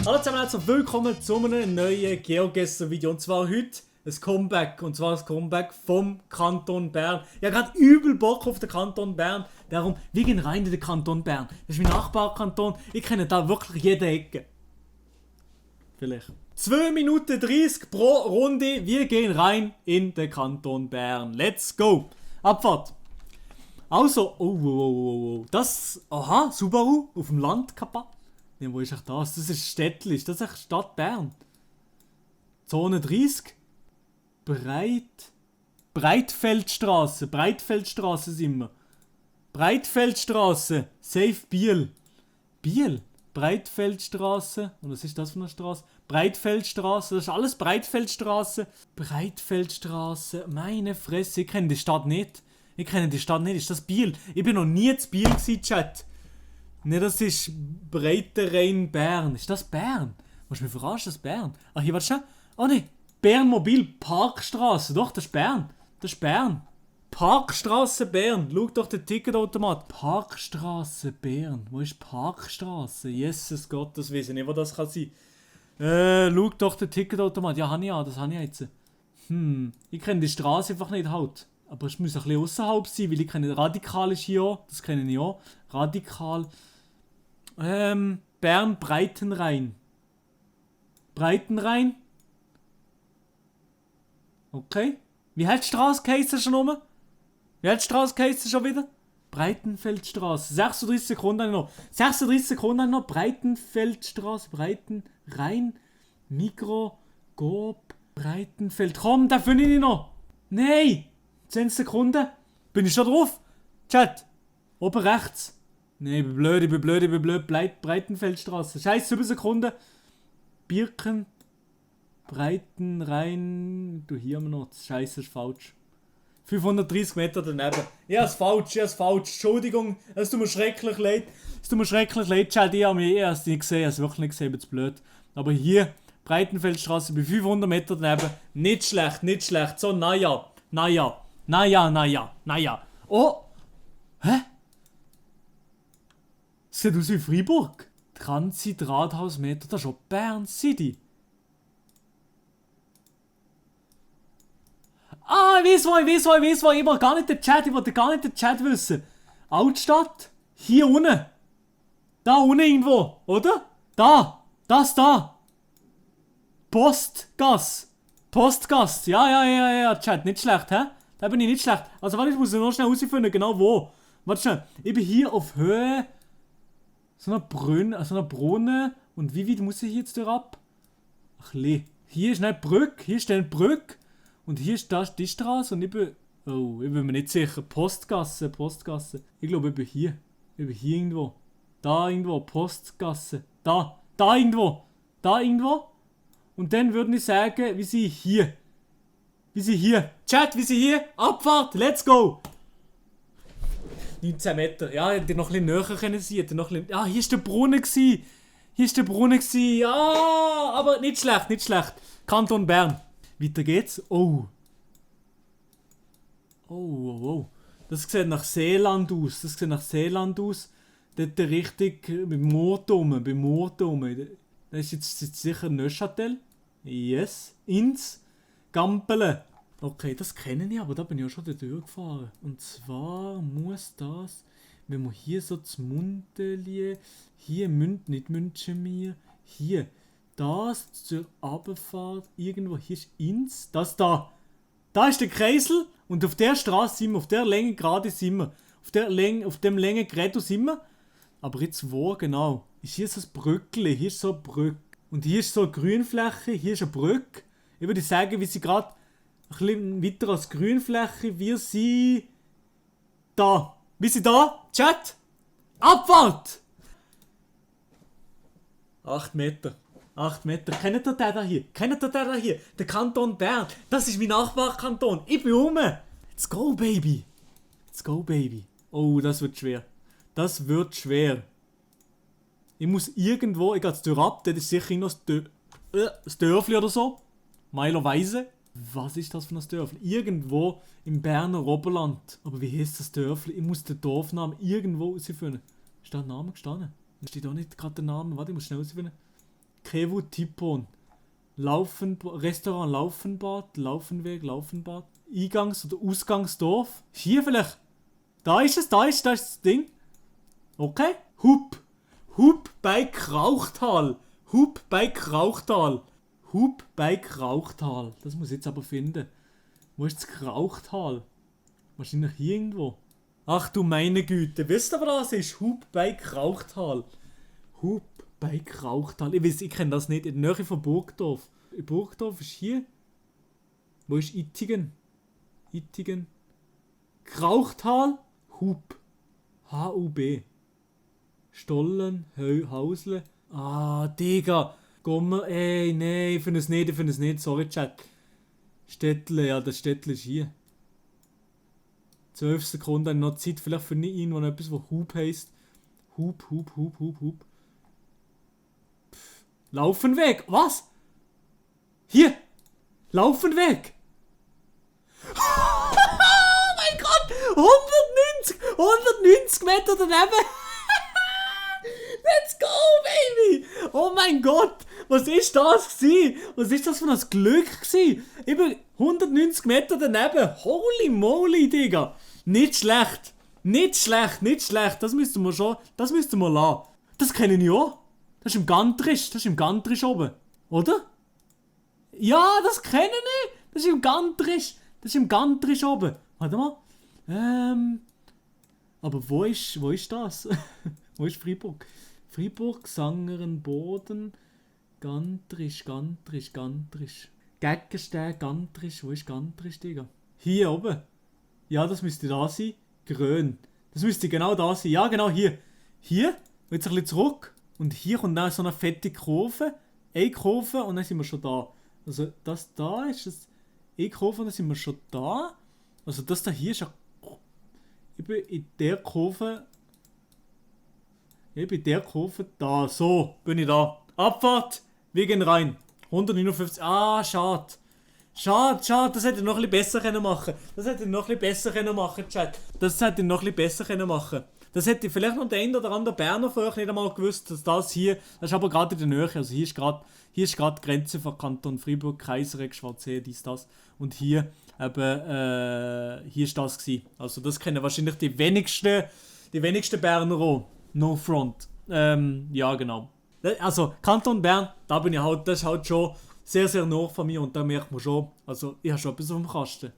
Hallo zusammen, herzlich willkommen zu einem neuen GeoGuessr-Video. Und zwar heute ein Comeback. Und zwar das Comeback vom Kanton Bern. Ich habe gerade übel Bock auf den Kanton Bern. Darum, wir gehen rein in den Kanton Bern. Das ist mein Nachbarkanton. Ich kenne da wirklich jede Ecke. Vielleicht. 2 Minuten 30 pro Runde. Wir gehen rein in den Kanton Bern. Let's go. Abfahrt. Also, oh. Das, aha, Subaru auf dem Land kaputt. Ne, wo ist echt das? Das ist städtlich, das ist echt Stadt Bern. Zone 30. Breitfeldstraße sind wir. Breitfeldstraße, safe Biel. Biel? Breitfeldstraße. Und was ist das für eine Straße? Breitfeldstraße, das ist alles Breitfeldstraße. Breitfeldstraße, meine Fresse, ich kenne die Stadt nicht. Ist das Biel? Ich bin noch nie in Biel gewesen, Chat. Ne, das ist Breitenrhein Bern. Ist das Bern? Musst du mich verarschen, das ist Bern? Ach, hier, warte schon. Oh ne, Bern Mobil Parkstraße. Doch, das ist Bern. Das ist Bern. Parkstraße Bern. Schau doch den Ticketautomat. Parkstraße Bern. Wo ist Parkstraße? Jesus Gott, das weiß ich nicht, wo das kann sein. Schau doch den Ticketautomat. Ja, das habe ich jetzt. Ich kenne die Straße einfach nicht halt. Aber es muss ein bisschen außerhalb sein, weil ich kenne Radikal ist hier auch. Das kenne ich auch. Radikal. Bern Breitenrhein. Breitenrhein? Okay. Wie hat die Straße geheißen schon rum? Wie hat die Straße geheißen schon wieder? Breitenfeldstraße. 36 Sekunden habe ich noch. 36 Sekunden habe ich noch. Breitenfeldstraße. Breitenrhein. Mikro. Gob. Breitenfeld. Komm, da finde ich noch. Nein! 10 Sekunden. Bin ich schon drauf? Chat. Oben rechts. Nee, ich bin blöd. Breitenfeldstraße. Scheiß 7 Sekunden. Birken. Breitenrhein. Du, hier haben wir noch. Scheiße, ist falsch. 530 Meter daneben. Ja, ist falsch. Entschuldigung, es tut mir schrecklich leid. Chat, ich habe es nicht gesehen. Ich habe es wirklich nicht gesehen, ich bin zu blöd. Aber hier, Breitenfeldstraße bei 500 Meter daneben. Nicht schlecht. So, naja. Oh! Hä? Sieht aus wie Freiburg. Transit-Rathausmeter, das ist schon Bern City. Ah, ich weiß wo. Ich wollte gar nicht den Chat wissen. Altstadt? Hier unten. Da unten irgendwo, oder? Das da. Postgas, ja, Chat, nicht schlecht, hä? Da bin ich nicht schlecht. Also warte, ich muss noch schnell herausfinden, genau wo. Warte schnell, ich bin hier auf Höhe so einer Brunnen. Und wie weit muss ich jetzt da ab? Ach le. Hier ist eine Brücke, und hier ist das die Straße und ich bin mir nicht sicher. Postgasse. Ich glaube, ich bin hier irgendwo. Da irgendwo, Postgasse. Da irgendwo. Und dann würde ich sagen, wie sie hier. Chat, wie sie hier. Abfahrt, let's go. 19 Meter. Ja, hätte noch ein bisschen näher können sein. Ja, hier ist der Brunnen gsi. Ja, aber nicht schlecht. Kanton Bern. Weiter geht's. Oh. Das sieht nach Seeland aus. Dort richtig beim Moorturm. Das ist jetzt sicher Neuchâtel. Yes. Ins Gampele. Okay, das kenne ich, aber da bin ich auch schon durchgefahren. Und zwar muss das, wenn man hier so das Mundelier, hier nicht Münchenmir, hier, das zur Abfahrt, irgendwo, hier ist Ins, das da. Da ist der Kreisel und auf der Straße sind wir, auf der Länge gerade sind wir. Auf dem Länge gerade sind wir. Aber jetzt wo genau? Ist hier so ein Brückli, hier ist so eine Brücke. Und hier ist so eine Grünfläche, hier ist eine Brücke. Ich würde sagen, wir sind gerade ein bisschen weiter als Grünfläche. Wir sind da. Chat? Abfahrt! 8 Meter. Kennt ihr den da hier? Der Kanton Bern. Das ist mein Nachbarkanton. Ich bin rum. Let's go, baby. Oh, das wird schwer. Ich muss irgendwo, ich gehe jetzt durch ab, das ist sicher noch das Dörfli oder so. Meilerweise. Was ist das für ein Dörfli? Irgendwo im Berner Oberland. Aber wie heißt das Dörfli? Ich muss den Dorfnamen irgendwo herausfinden. Ist da ein Name gestanden? Steht da nicht gerade der Name? Warte, ich muss schnell herausfinden. Kewu Tipon. Restaurant Laufenbad, Laufenweg, Laufenbad. Eingangs- oder Ausgangsdorf. Hier vielleicht. Da ist es, da ist das Ding. Okay. Hub bei Krauchtal. Hub bei Krauchtal. Hub bei Krauchtal. Das muss ich jetzt aber finden. Wo ist das Krauchtal? Wahrscheinlich hier irgendwo. Ach du meine Güte. Wisst ihr, was das ist? Hub bei Krauchtal. Hub bei Krauchtal. Ich weiß, ich kenne das nicht. In der Nähe von Burgdorf. Burgdorf ist hier. Wo ist Ittigen? Ittigen. Krauchtal. Hub. H-U-B. Stollen. Hausle. Ah, Digga. Gommer. Ey, nein. Ich finde es nicht. Sorry, Chat. Städtle. Ja, das Städtle ist hier. 12 Sekunden. Noch Zeit vielleicht für irgendwann etwas, was Hub heisst. Hub. Laufen weg. Was? Hier. Laufen weg. Oh mein Gott. 190 Meter daneben. Let's go, baby. Oh mein Gott. Was ist das gewesen? Was ist das für ein Glück gewesen? Über 190 Meter daneben. Holy moly, Digga. Nicht schlecht. Das müssten wir lassen. Das kenne ich auch. Das ist im Gantrisch oben. Oder? Ja, das kenne ich. Das ist im Gantrisch oben. Warte mal. Aber wo ist das? Wo ist Freiburg? Freiburg, Sangerenboden, Gantrisch. Geggenstein, Gantrisch. Wo ist Gantrisch, Digga? Hier oben. Ja, das müsste da sein. Grün. Das müsste genau da sein. Ja, genau hier. Hier. Jetzt ein bisschen zurück. Und hier kommt dann so eine fette Kurve. Eine Kurve und dann sind wir schon da. Also das da ist das. Eine Kurve und dann sind wir schon da. Also das da hier ist ja. Ich bin in der Kurve. Da. So, bin ich da. Abfahrt. Wir gehen rein. 159. Ah, schade. Schade. Das hätte ich noch ein bisschen besser machen können. Chat. Das hätte ich vielleicht noch der ein oder andere Berner von euch nicht einmal gewusst, dass das hier, das ist aber gerade in der Nähe, also hier ist gerade die Grenze von Kanton Freiburg, Kaisereck, Schwarzsee, das. Und hier hier ist das gewesen. Also das kennen wahrscheinlich die wenigsten Berner auch. No front. Ja, genau. Also Kanton Bern, da bin ich halt, das ist halt schon sehr, sehr nah von mir und da merkt man schon, also ich habe schon etwas auf dem Kasten.